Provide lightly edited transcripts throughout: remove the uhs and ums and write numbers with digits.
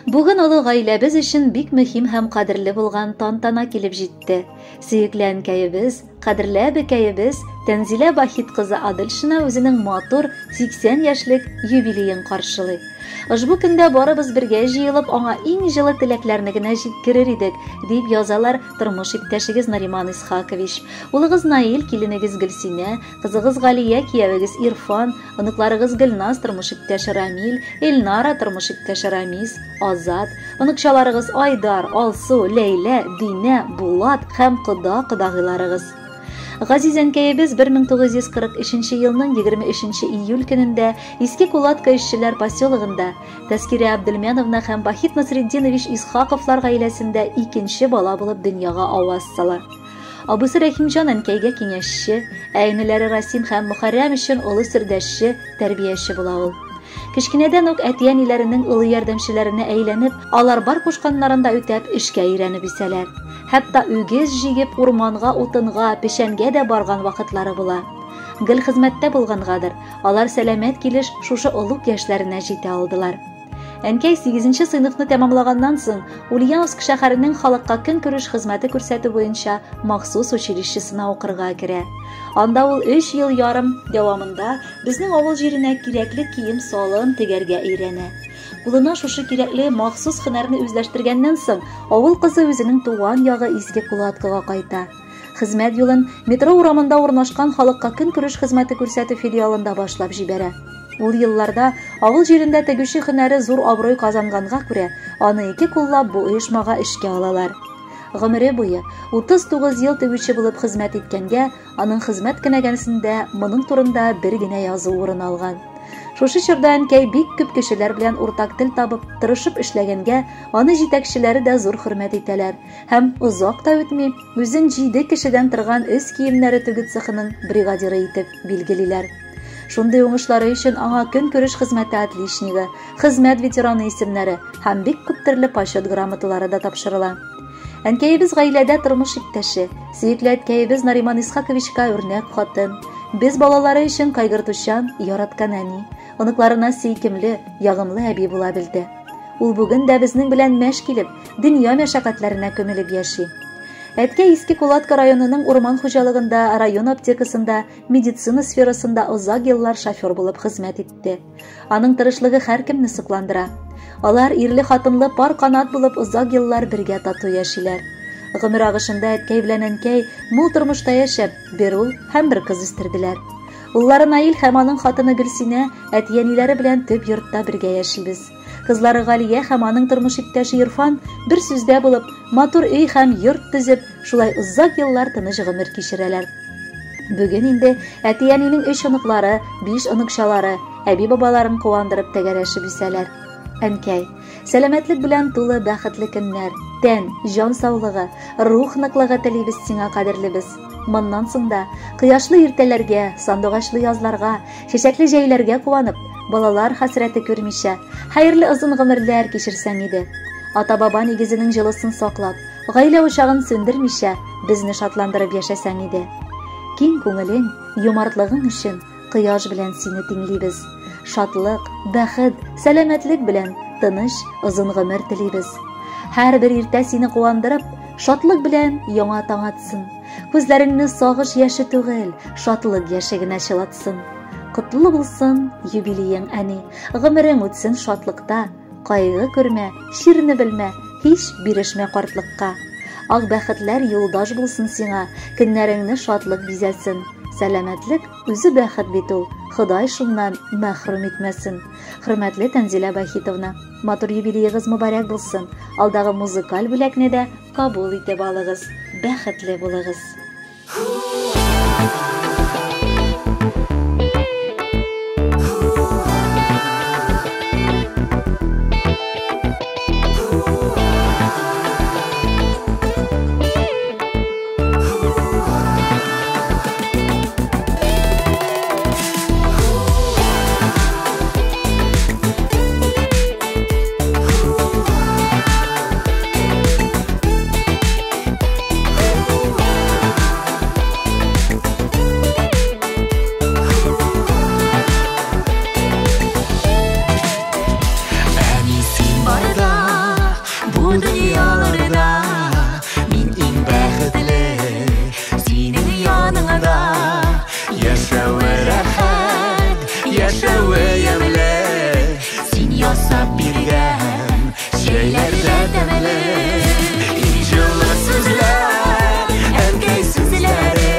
Бүген олы гаиләбез өчен бик мөһим һәм кадерле булган тантана килеп җитте. Сөекле әнкәебез, кадерле әбекәебез Тәнзилә Бахит кызы Адельшина үзенең матур 80 яшьлек юбилеен каршылый. Ошбу көндә барыбыз бергә җыелып, аңа иң җылы теләкләрне генә җиткерер идек, дип язалар тормыш иптәшегез Нариман Исхакович. Улыгыз Наил, киленегез Гөлсинә, кызыгыз Галия, киявегез Ирфан, оныкларыгыз Гөлназ, тормыш иптәше Рамил, Эльнара, тормыш иптәше Рамис, Азат, оныкчаларыгыз Айдар, Алсу, Ләйлә, Динә, Булат һәм кода-кодагыйларыгыз. Газиз әнкәебез 1943 елның 23 июль көнендә Иске Кулатка эшчеләр поселогында Тәскирә Абделмяновна һәм Бахит Насретдинович Исхаковлар гаиләсендә икенче бала булып дөньяга аваз сала. Абысы Рәхимҗан әнкәйгә киңәшче, ә энеләре Расим һәм Мөхәррәм өчен олы сердәшче, тәрбияче була ул. Кечкенәдән үк әти-әниләренең олы ярдәмчеләренә әйләнеп, алар бар кушканнарын да үтәп, эшкә өйрәнеп үсәләр. Хәтта үгез җигеп урманга утынга, печәнгә дә барган вакытлары була. Гел хезмәттә булгангадыр, алар сәламәт килеш шушы олуг яшьләренә җитә алдылар. Әнкәй 8 сыйныфны тәмамлаганнан соң, Ульяновск шәһәренең халыкка көнкүреш хезмәте күрсәтү буенча махсус училищесына укырга керә. Анда ул 3 ел ярым дәвамында безнең авыл җиренә кирәкле кием-салым тегәргә өйрәнә. Кулына шушы кирәкле махсус һөнәрне үзләштергәннән соң, авыл кызы үзенең туган ягы Иске Кулаткыга кайта. Хезмәт юлын метро урамында урнашкан халыкка көнкүреш хезмәте күрсәтү филиалында башлап җибәрә. Ул елларда авыл җирендә тегүче һөнәре зур абруй казанганга күрә, аны ике куллап бу оешмага эшкә алалар. Гомере буе 39 ел тегүче булып хезмәт иткәнгә, аның хезмәт кенәгәсендә моның турында бер генә язу урын алган. Шушы чорда әнкәй бик күп кешеләр белән уртак тел табып, тырышып эшләгәнгә, аны җитәкчеләре дә зур хөрмәт итәләр. Һәм озак та үтми, үзен 7 кешедән торган өс киемнәре тегү цехының бригадиры итеп билгелиләр. Шундый уңышлары өчен аңа көнкүреш хезмәте отличнигы, хезмәт ветераны исемнәре һәм бик күп төрле почет грамоталары да тапшырыла. Әнкәебез гаиләдә тормыш иптәше, сөекле әткәебез Нариман Исхаковичка үрнәк хатын, без балалары өчен кайгыртучан, яраткан әни, оныкларына сөйкемле, ягымлы әби була белде. Ул бүген дә безнең белән мәш килеп, дөнья мәшәкатьләренә күмелеп яши. Әткәй Иске Кулатка районының урман хуҗалыгында, район аптекасында, медицина сферасында озак еллар шофер булып хезмәт итте. Аның тырышлыгы һәркемне сокландыра. Алар ирле-хатынлы пар канат булып озак еллар бергә тату яшиләр. Гомер агышында әткәй белән әнкәй мул тормышта яшәп, бер ул һәм бер кыз үстерделәр. Уллары Наил һәм аның хатыны Гөлсинә әти-әниләре белән төп йортта бергә яшибез. Кызлары Галия һәм аның тормыш иптәше Ирфан бер сүздә булып, матур өй һәм йорт төзеп, шулай озак еллар тыныч гомер кичерәләр. Бүген инде әти-әнинең 3 оныклары, 5 оныкчалары, әби-бабаларын куандырып тәгәрәшеп үсәләр. Әнкәй, сәламәтлек белән тулы бәхетле көннәр, тән, җан саулыгы, рух ныклыгы телибез сиңа, кадерлебез. Моннан соң да кояшлы иртәләргә, сандугачлы язларга, чәчәкле җәйләргә куанып, балалар хәсрәте күрмичә, хәерле озын гомерләр кичерсәң иде. Ата-баба нигезенең җылысын саклап, гаилә учагын сүндермичә, безне шатландырып яшәсәң иде. Киң күңелең, юмартлыгың өчен кояш белән сине тиңлибез. Шатлык, бәхет, сәламәтлек белән тыныч, озын гомер телибез. Һәрбер иртә сине куандырып, шатлык белән яңа таң атсын. Күзләреңне сагыш яше түгел, шатлык яше генә чылатсын. Котлы булсын юбилеең, әни, гомерең үтсен шатлыкта. Кайгы күрмә, чирне белмә, һич бирешмә картлыкка. Ак бәхетләр юлдаш булсын сиңа, көннәреңне шатлык бизәсен. Сәламәтлек үзе бәхет бит ул, Ходай шуннан мәхрүм итмәсен. Хөрмәтле Тәнзилә Бахитовна, матур юбилеегыз мөбарәк булсын. Алдагы музыкаль бүләкне дә кабул итеп алыгыз. Бәхетле булыгыз. Ясап биргән чәйләр дә тәмле. Иң җылы сүзләр, әнкәй сүзләре.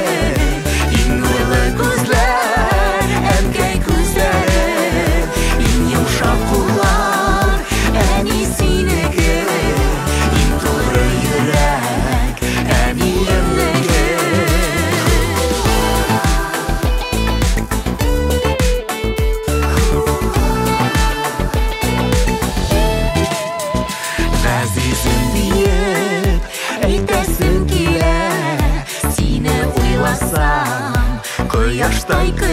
Иң нурлы күзләр, әнкәй күзләре. Иң йомшак куллар, әни синеке. Иң туры йөрәк, әниемнеке. Газизем диеп әйтәсем килә, сине уйласам, кояштай көләм.